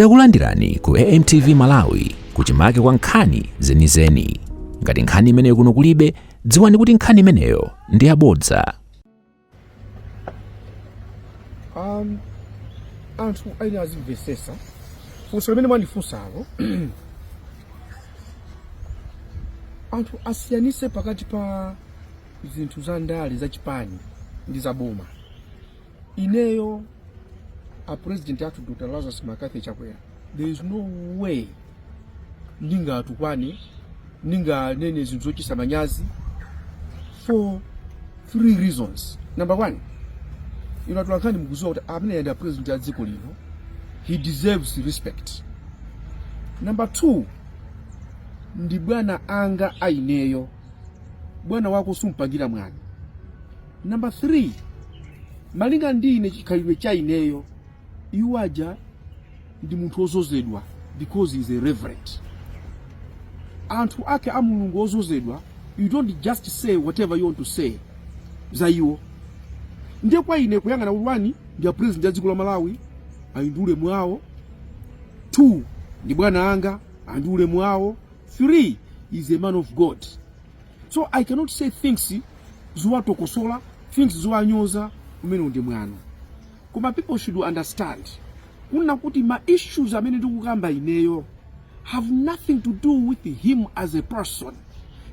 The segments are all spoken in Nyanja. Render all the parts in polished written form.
Takulandirani ku AMTV Malawi kuchimake kwa nkhani zenizeni. Ngati nkhani imeneyo kuno kulibe, dziwani kuti nkhani imeneyo ndi yabodza. Anthu ayenera azimvesesa funso limene mwandifunsalo. Anthu asiyanise pakati pa zinthu za ndale za chipani ndi za boma. Ineyo, a president athu Dr Lazarus McCarthy Chakwera, there is no way ndingatukwane, ndinganene zinthu zochititsa manyazi, for three reasons. Number one, inu atolankhani mukuziwa kuti amene ndi a president a dziko lino, he deserves respect. Number two, ndi bwana anga aineyo, bwana wako sumpangira mwano. Number three, malinga ndi ine, chikhalidwe cha ineyo, iwo aja ndi munthu wozozedwa because he is a reverend. Anthu ake a Mulungu ozozedwa, you don't just say whatever you want to say za iwo. Ndiye kwa ine kuyang'ana kuti one, ndi a president a dziko la Malawi, ali ndi ulemu wawo. Two, ndi bwana anga, ali ndi ulemu wawo. Three, is a man of God, so I cannot say things zowatokosola, things zowanyoza. Umene ndi mwano. Koma people should understand kunena kuti ma issues amene ndikukamba ineyo have nothing to do with him as a person.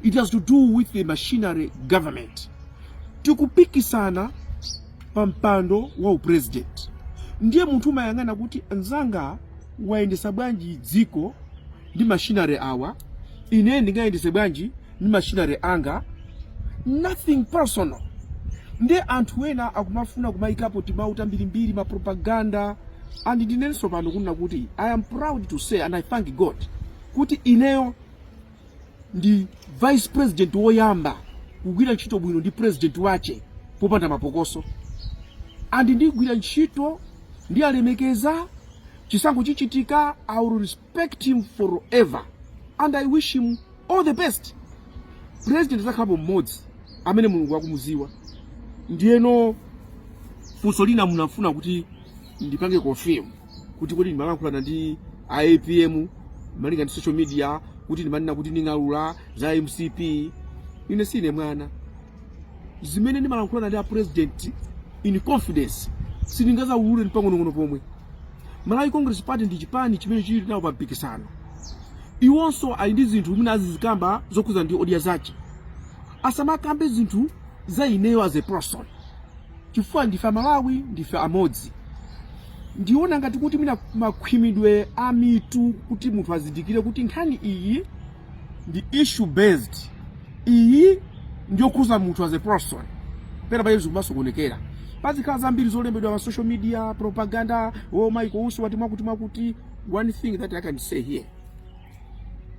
It has to do with the machinery, government. Tikupikisana pa mpando wa upresident, ndiye munthu umayang'ana kuti mzanga wayendesa bwanji dziko ndi machinery awa, ine ndingayendese bwanji ndi machinery anga? Nothing personal. Ndiye anthu ena akumafuna kumayikapo timawu tambirimbiri, mapropaganda. And ndinenso pano kunena kuti I am proud to say, and I thank God, kuti ineyo ndi vice president woyamba kugwira ntchito bwino ndi president wache popanda mapokoso, and ndigwira ntchito ndi alemekeza. Chisankho chichitika, I will respect him forever and I wish him all the best. President azakhalapo mmodzi amene Mulungu akumuziwa. Ndiyeno funso lina munafuna kuti ndipange confirm kuti kodi ndimalankhulana ndi APM malinga ndi social media, kuti ndimanena kuti nding'alula za MCP. Ine sine mwana. Zimene ndimalankhulana ndi a president in confidence sindingazaulule pang'onong'ono pomwe. Malawi Congress Party ndi chipani chimene chili nawo pa mpikisano. Iwonso ali ndi zinthu zimene azizikamba zokhuza ndi Odya Zake. Asamakambe zinthu za ineyo as a person, chifukwa ndife Amalawi, ndife amodzi. Ndiona ngati kuti mina makhwimidwe a mitu, kuti munthu azindikire kuti nkhani iyi ndi issue based, iyi ndiyokhuza munthu as a person, pena pake zikumasokonekera. Pazikhala zambiri zolembedwa pa social media, propaganda, "Oh, Michael Usi wati mwakuti mwakuti." One thing that I can say here,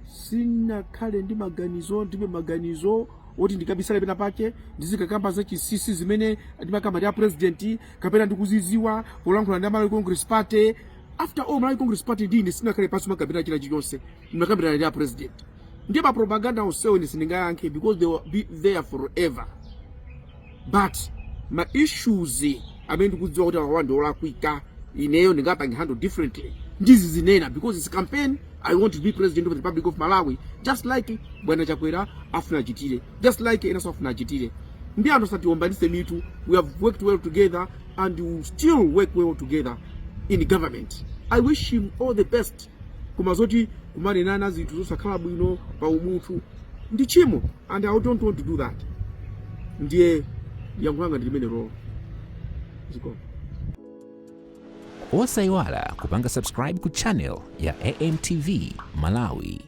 sinakhale ndi maganizo, ndibe maganizo oti ndikabisale pena pake ndizikakamba za chinsinsi zimene ndimakamba ndi a president kapena ndikuziziwa polankhula ndi Malawi Congress Party. After all, Malawi Congress Party ndine sinakhale pansi makambira china chilichonse, ndimakambirana ndi a president. Ndiye ma propaganda onsewo ine sindingayankhe because they will be there forever. But ma issues amene ndikudziwa kuti awa ndi olakwika, ineyo ndingapange handle differently, ndizizinena because it's campaign. I want to be president of the Republic of Malawi, just like bwana Chakwera afuna achitire, just like enanso afuna achitire. Ndi anthu asatiwombanise mitu. We have worked well together and we will still work well together in government. I wish him all the best. Koma zoti kumanenana zinthu zosakhala bwino pa umunthu ndi chimo, and I don't want to do that. Ndiye yankho langa ndi limene lolo. Zikomo. Osayiwala kupanga subscribe ku channel ya AMTV Malawi.